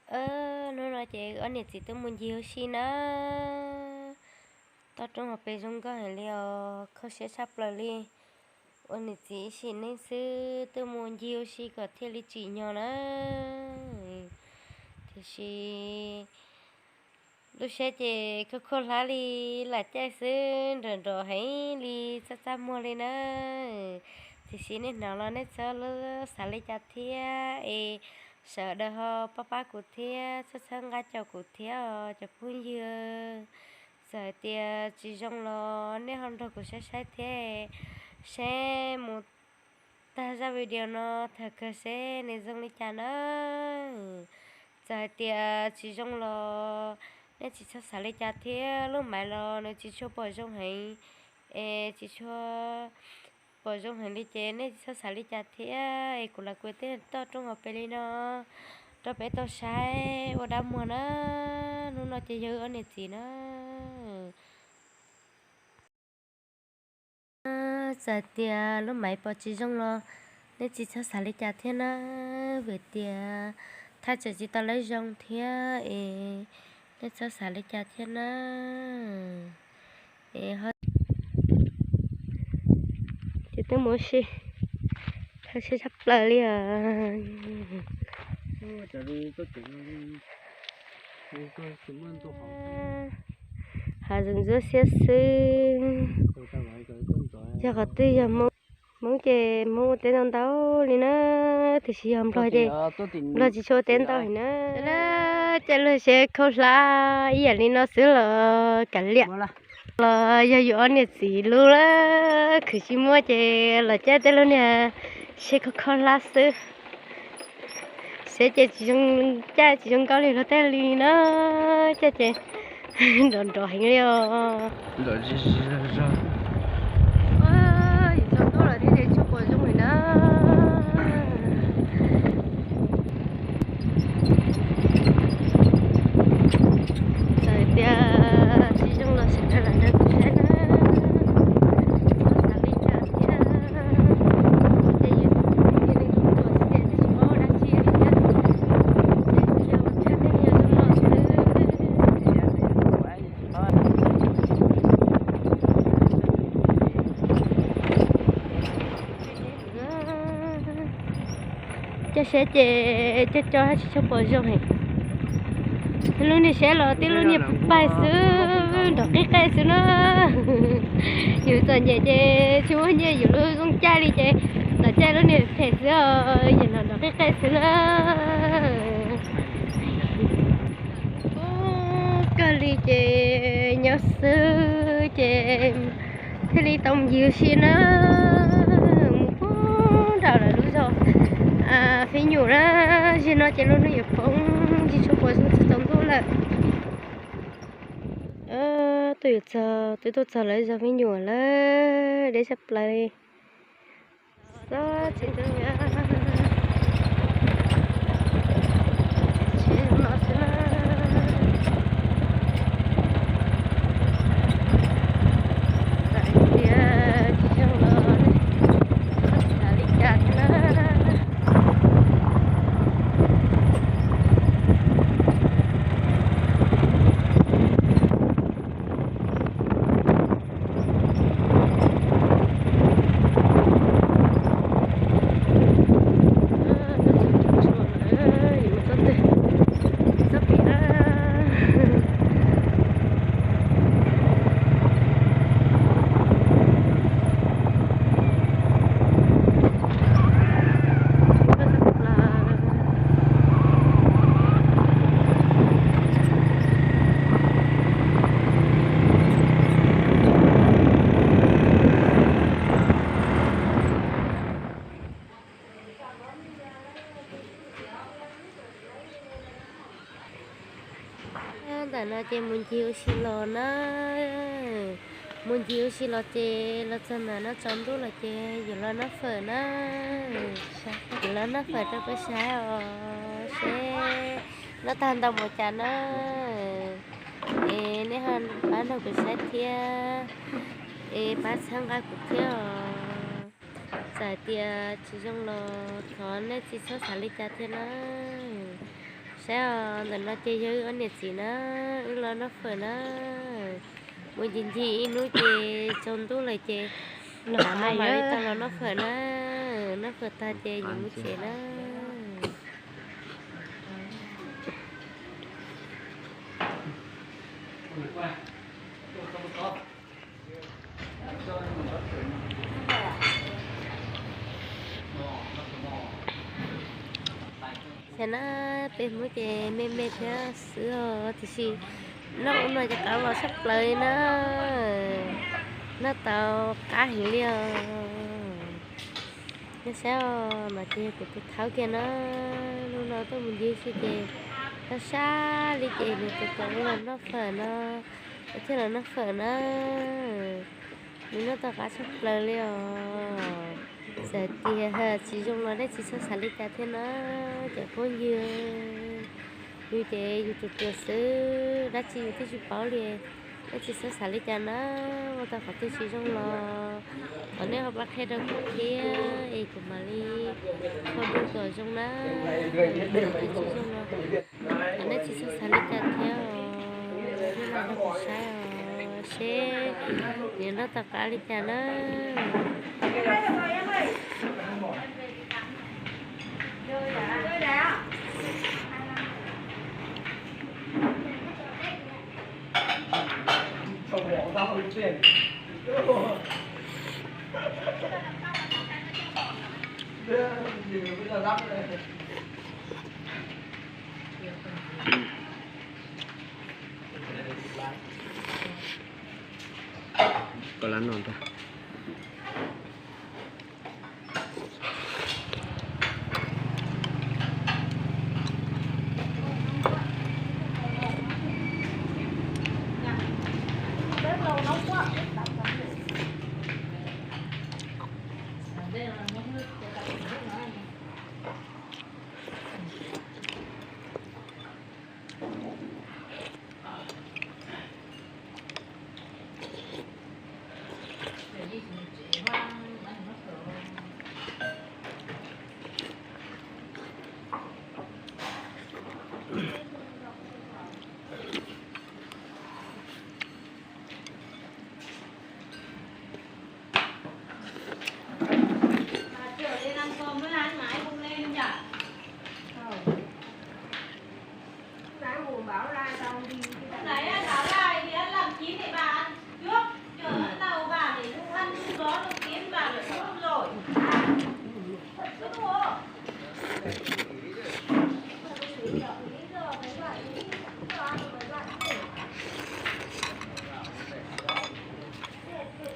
Hnub no ces ob niam txiv twb mus ncig ua si na. Toj roob hauv pes zoo nkauj heev li os, kho siab tshaj plaws li. Ua niam txiv ib sim neej xwb twb mus ncig ua si kom thiaj li tsim nyog na. Tiam sis lub siab ces kho kho hlab li, lam caij xwb nrov nrov heev li, txaj txaj muag li na. Tiam sis nej hnov los nej txhob xav li cas thiab es sawv daws ho pab pab kuv thiab, txhawb txhawb nqa caum kuv thiab os cov phooj ywg. Txawm hais tias tsis zoo los nej ho nrog kuv saib saib thiab, saib mus tag zaj video no thaum kawg seb nws zoo li cas na. Txawm hais tias tsis zoo los nej tsis txhob xav li cas thiab, lub maiv los nws tsis tshua pom zoo heev, es tsis tshua pom zoo heev li ces nej tsis txhob xav li cas thiab. Es kuv los kuj tej toj roob hauv pes li no rau peb tau saib ua dab muag na. Hnub no ces yog wb ob niam txiv na. Txawm tias lub maiv pom tsis zoo los nej tsis txhob xav li cas thiab na, vim tias thaj tsam tsis tau lawv zoo thiab es nej txhob xav li cas thiab na. Es ho ces twb mus ua si, kho siab tshaj plaws li os. Hav zoov ntsuab xiab xwb. Yog qhov twg yog Hmoob, Hmoob ces Hmoob ua teb ntau ntau li na, tiam sis yog Nplog ces Nplog tsis tshua ua teb ntau li na. Caij lub siab khaub hlab ib yam li no xwb los kav liam. Los yog yus ob niam txiv lub lawm, khwv tsis muaj ces los caij tej lub niag siab khaub khaub hlab xwb. Siab ces tsis zoo, caij tsis zoo nkauj li luag tej li na, caij ces nrov nrov heev li os. Yus tsaus ntuj lawm thiab ces tsis pom zoo li na. Txawm tias tsis zoo los sawv daws lam nrog kuv saib na, txhob xav li cas thiab. Ces yus tus hlub ces nws tus ruam xwb ces twb tsis paub ua dab tsi li thiab. Ces yog ua tshaj tej yog zoo no xwb. Coj siab ces coj coj tsis tshua pom zoo heev. Lub niag siab los tib lub niag paig xwb, nrov qij qej xwb na. Yus txom nyem ces tsis muaj nyiaj yus lub zoo caij li ces los caij lub niag phem xwb os, yus los nrov qij qej xwb na. Ub, kawg li ces nyob xwb ces thiaj li tau mus ncig ua si na, mus puag nram lawv lub zos Fib Nyuam na. Zaum no ces lub hnub yuav poob, tsis tshua pom zoo, tsis tsaus ntuj lawm. Tuaj yuav txog, twb tuaj txog lawv zos Fib Nyuam lawm, deb tshaj plaws li. Xob tsis ntuj, tsis zoo no xwb na. Txawm tias tsis zoo los xav li cas thiab na. Ntawm no ces mus ncig ua si los na. Mus ncig ua si los ces los txog ntawm no tsaus ntuj lawm ces yuav los noj fawm na. Yuav los noj fawm rau peb saib os, seb noj tag ntau npaum cas na. Es nej ho pab nrog kuv saib thiab, es pab txhawb nqa kuv thiab os. Txawm hais tias tsis zoo los thov nej tsis txhob xav li cas thiab na. Saib os, ntawm no ces yog wb ob niam txiv na, wb los noj fawm na. Mus ncig ncig ib hnub ces tsaus ntuj lawm ces mam li tau los noj fawm na. Noj fawm tag ces yuav mus tsev na. Saib na, peb Hmoob ces me me thiab xwb os, tiam sis noj ua no ces qab los tshaj plaws li na. Noj tau qab heev li os. Nej saib os, no ces yog kuv tus thaub kiag na, hnub no tuaj mus ncig xwb ces sab sab li ces nws tus kom wb los noj fawm no, wb thiaj los noj fawm na. Nws noj tau qab tshaj plaws li os. Txawm tias tsis zoo los nej tsis txhob xav li cas thiab na, cov phooj ywg. Yus ces yus ruam ruam xwb, dab tsi yus twb tsis paub li. Nej tsis txhob xav li cas na, ua tau qhov twg tsis zoo los thov nej ho pab qhia rau kuv thiab es kuv mam li kho dua kom zoo na. Tsis zoo los thov nej tsis txhob xav li cas thiab os, nej los rau kuv saib os seb nws noj tau qab li cas na. Koj lab no ntag. Hôm đấy á, Thảo lai thì ăn làm chín thì bà ăn trước, giờ ăn tàu bà để không ăn, lúc đó nó kiếm bà lại không ăn rồi. Cứ mua.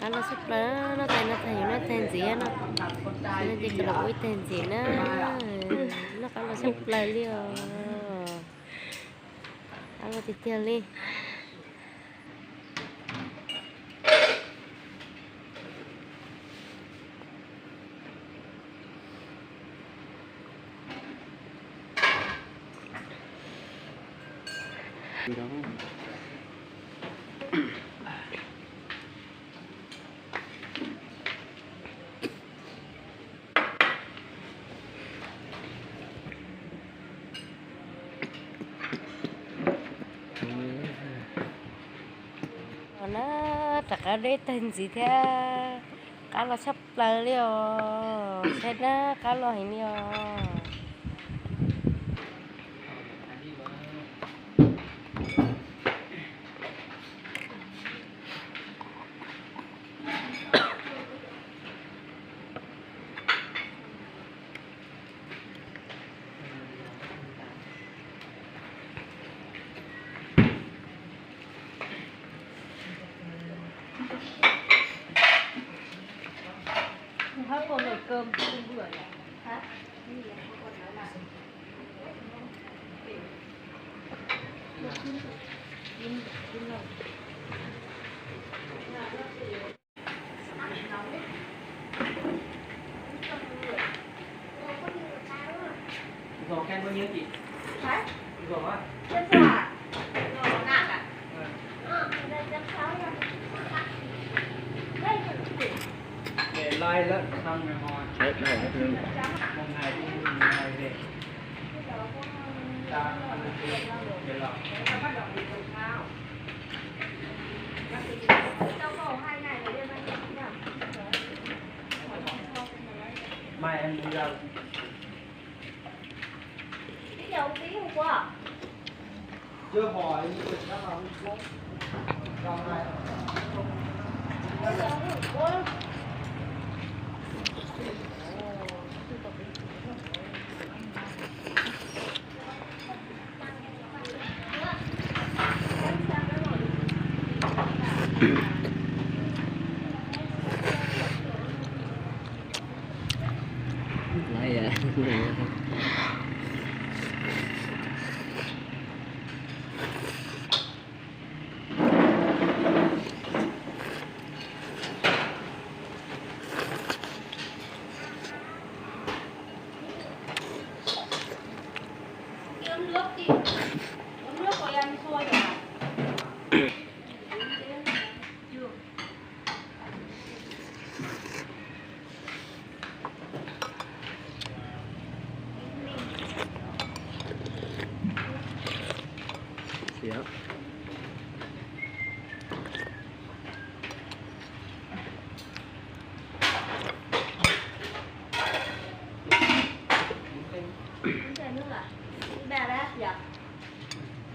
Qab los tshaj plaws, noj tag noj tag yuav noj tag ntxiv no. Ces koj los ua ib tag ntxiv na. Noj qab los tshaj plaws li os. Qab los tiag tiag li. Os na, rov qab deb tag ntxiv thiab. Qab los tshaj plaws li os, saib na, qab los heev li os. Hôm nay cô nấu cơm không bữa nhỉ? Hả? Gò canh bao nhiêu chị? Hả? Gò á? Chân sao hả? Gò nặng à? Để lai lợn xong rồi họ. Đấy, này, đấy, đấy. Một ngày đi, một ngày về.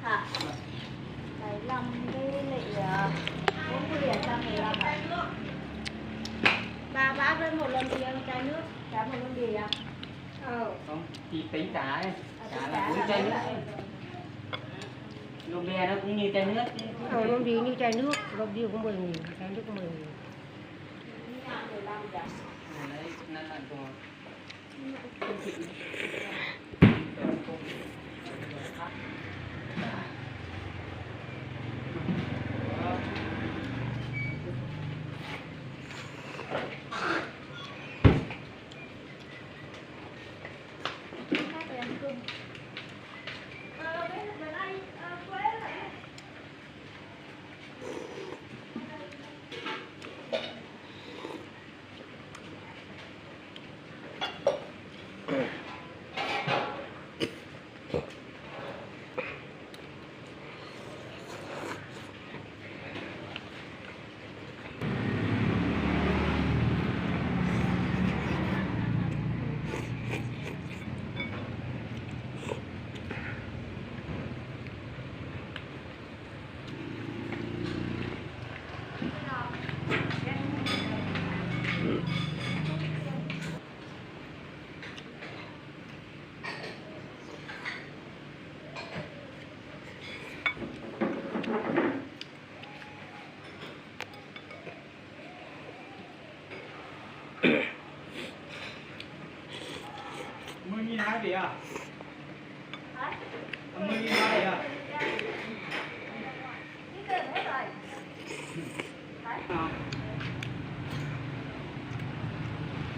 Hả? Bảy lăm với lại, ờ, bốn mươi ở trong này là bảy. Bà, bà với một lon bia, chai nước, cả một lon bia. Ờ. Không, thì tính cả ấy. À, cả tính là cả bốn chai nước. Lon bia nó cũng như chai nước chứ. Ờ, lon bia như chai nước, lon bia cũng mười nghìn, chai nước cũng mười nghìn. Đấy, nó là của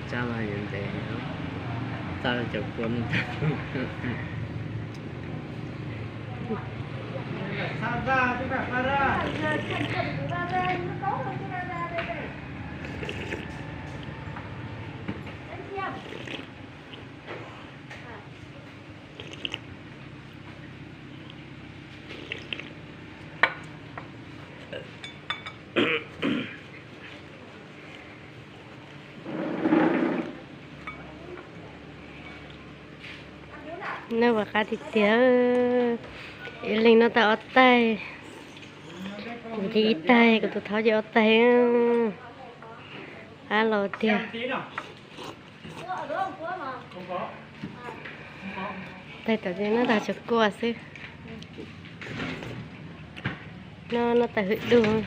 Tsab mas yuav ntev, txaj cov kua mus tag. Noj ua qab tiag tiag. Ib leeg noj tag ob taig, kuv thiaj ib taig, kuv tus thaub ces ob taig. Qab los tiag. Taig tom no noj tag tshuav kua xwb. Noj, noj tag hwj dug.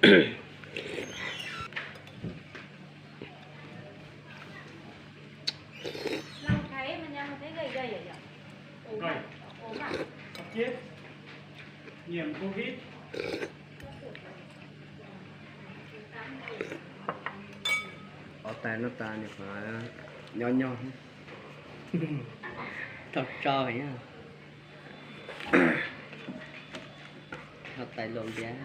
Ov, tais no tas nws qhov nyob nyob, tau tso, ov, tais los ntiav.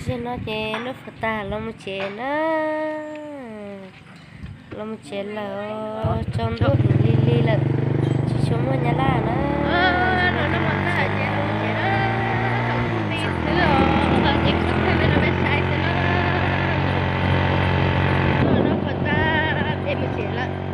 Zaum no ces Nuj Fas Tas los mus tsev na. Los mus tsev lawm, tsaus ntuj heev li li lawm, tsis tshua muaj nyab laj na. Nuj Fas Tas ces mus tsev lawm.